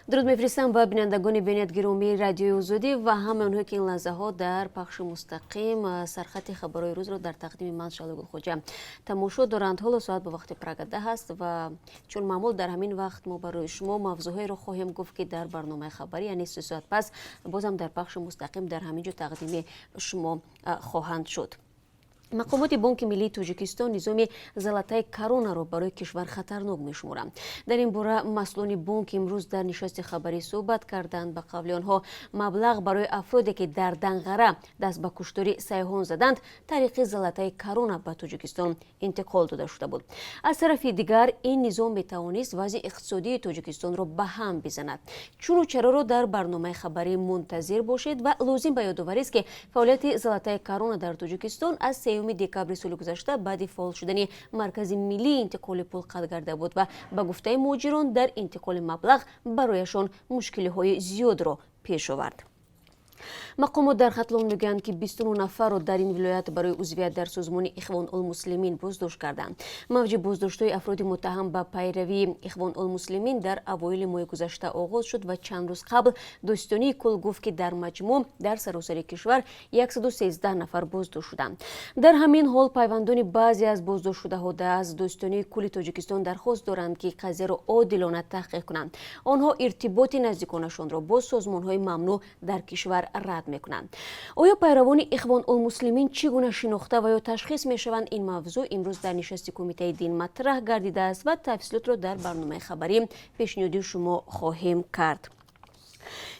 Дуруд мефиристам ба бинандагони бениҳоят гиромии Радиои Озодӣ ва ҳамаи онҳое, ки ин лаҳзаҳо дар пахши мустақим сархати хабарҳои рӯзро дар тақдими ман, Шаҳло Гулхоҷа, тамошо доранд. Ҳоло соат ба вақти Прага 10 аст ва чун маъмул дар ҳамин вақт мо барои шумо мавзӯъҳоеро хоҳем гуфт, ки дар барномаи хабарӣ, яъне 3 соат пас, бозам дар пахши мустақим дар ҳамин ҷо тақдими шумо хоҳанд шуд. Мақомоти Бонки миллии Тоҷикистон низоми «Золотая корона»ро барои кишвар хатарнок мешуморанд. Дар ин бора масъулони бонк имрӯз дар нишасти хабарӣ суҳбат карданд. Ба қавли онҳо, маблағ барои афроде, ки дар Данғара даст ба куштори сайёҳон заданд, тариқи «Золотая корона» ба Тоҷикистон интиқол дода шуда буд. Аз тарафи дигар, ин низом метавонист вазъи иқтисодии Тоҷикистонро ба ҳам бизанад. Чуну чароро дар барномаи хабарӣ мунтазир бошед. Ва лозим ба ёдоварист, ки фаъолияти «Золотая корона» дар Тоҷикистон аз 3 декабри соли гузашта, баъди фаъол шудани Маркази миллии интиқоли пул, қатъ гарда буд ва ба гуфтаи муҳоҷирон, дар интиқоли маблағ барояшон мушкилиҳои зиёдро пеш овард. Мақомот дар Хатлон мегӯянд, ки 29 нафарро дар ин вилоят барои узвият дар созмони Ихвонулмуслимин боздошт карданд. Мавҷи боздоштҳои афроди муттаҳам ба пайравии Ихвонулмуслимин дар авоили моҳи гузашта оғоз шуд ва чанд рӯз қабл Додситонии кулл гуфт, ки дар маҷмӯъ дар саросари кишвар 113 нафар боздошт шуданд. Дар ҳамин ҳол, пайвандони баъзе аз боздоштшудаҳо аз Додситонии кулли Тоҷикистон дархост доранд, ки қазияро одилона таҳқиқ кунанд. Онҳо иртиботи наздиконашонро бо созмонҳои мамнӯъ дар кишвар рад мекунанд. Оё пайравони Ихвонулмуслимин чӣ гуна шинохта ва ё ташхис мешаванд? Ин мавзӯъ имрӯз дар нишасти Кумитаи дин матраҳ гардидааст ва тафсилотро дар барномаи хабарӣ пешниҳоди шумо хоҳем кард.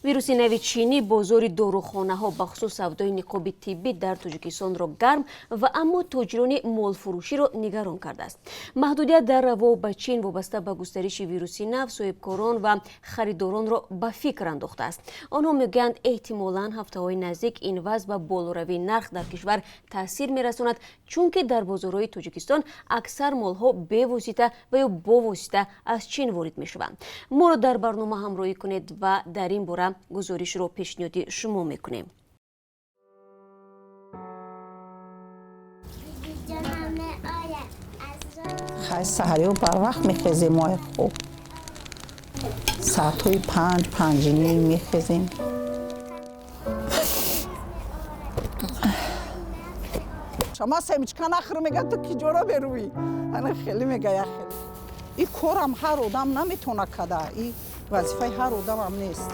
Вируси нави чинӣ бозори дорухонаҳо, бахусус савдои ниқоби тиббӣ дар Тоҷикистонро гарм ва аммо тоҷирони молфурӯширо нигарон кардааст. Маҳдудият дар раво ба Чин вобаста ба густариши вируси нав соҳибкорон ва харидоронро ба фикр андохтааст. Онҳо мегӯянд, эҳтимолан ҳафтаҳои наздик ин вазъ ба болоравии нарх дар кишвар таъсир мерасонад, чунки дар бозорҳои Тоҷикистон аксар молҳо бевосита ва ё бовосита аз Чин ворид мешаванд. Моро дар барнома ҳамроҳӣ кунед ва дар ин бора гузоришро пешниҳоди шумо мекунем. Хай, саҳариҳо барвақт мехезем, мои хуб, соатҳои 5, 5:30 мехезем. Шама семечка нахӯр, мега, ту киҷора мерӯӣ? Ана хеле мега, я хеле. И корам ҳар одам наметона када, и вазифаи ҳар одамам нест.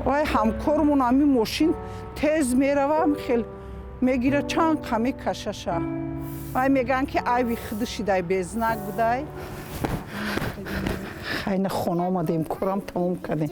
Вай ҳамкормон ҳамин мошин тез меравам, хел мегира, чанд қа мекашаша. Вай мегӯянд, ки айби худашидай, безнак будай. Хайна, хона омадем, корам тамом кардем.